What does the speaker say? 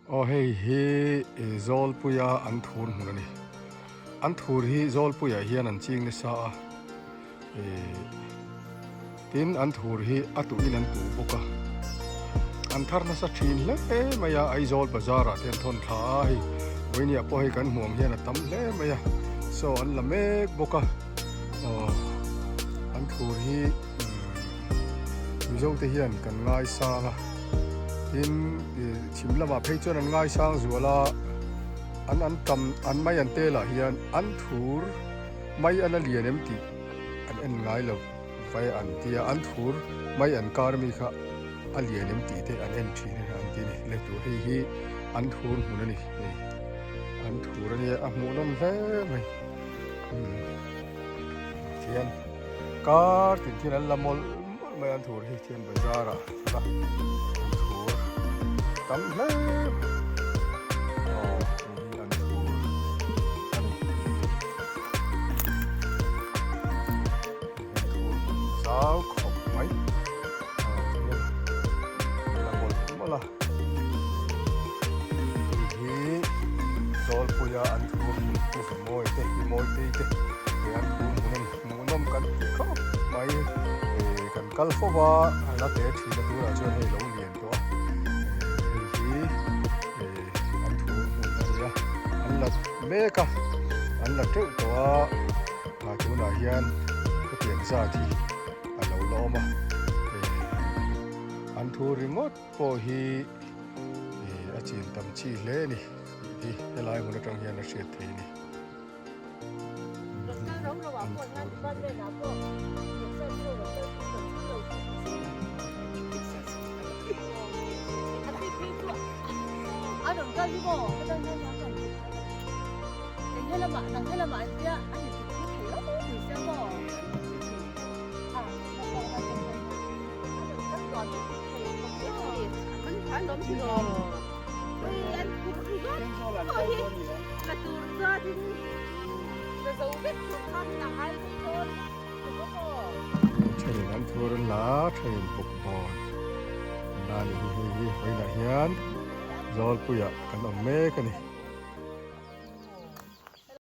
Aw hei hi Zawlpuia an thur hmun a ni. An thur hi Zawlpuiah hian an ching nasa a, tin an thur hi a tuhin an tuh bawk a. An thar nasa thin hle mai a, Aizawl bazar ah te an thawn thla a hei vawinia pawh hei kan hmuh ang hian a tam hle mai a, saw an la mek bawk a, aw an thur hi Mizo te hian kan ngaisang a, tin chhim lamah phei chuan an ngaisang zual a, an an tam an mai an tel ah hian an thur mai a la lian em tih an en ngai lo vai an tia an thur mai an kar mi kha a lian em tih te an en thin a an ti a ni le tur hei hi an thur hmun a ni hei an thur a nia a hmuhnawm hle mai thian. Kar tin thil an la mawlh mawlh mai an thur hi thian bazar ah a an thur tam hle mai aw hei hi an thur a ni an thur hmun zau khawp mai aw thian an la mawlh mawlh a hei hi Zawlpuia an thur hmun pu Mawi te hi Mawitei te he an thur hmun a ni. Hmuhnawm kan ti khawp mai eh kan kal fo va a la te thin a tunah chuan hei lo lian tawh a eh hei hi eh an thu hmun a nia an la mek a an la teuh tawh a ah tunah hian hetiang zat hi a lo la awm a eh an thu ringawt pawh hi eh a chin tam chi hle a ni tih hi helai hmun atang hian a hriat theih a ni. Thenin an thur an la a, thenin bawkbawn an la a ni hi hei hi vawiinah hian Zawlpuiah kan awm mek a ni.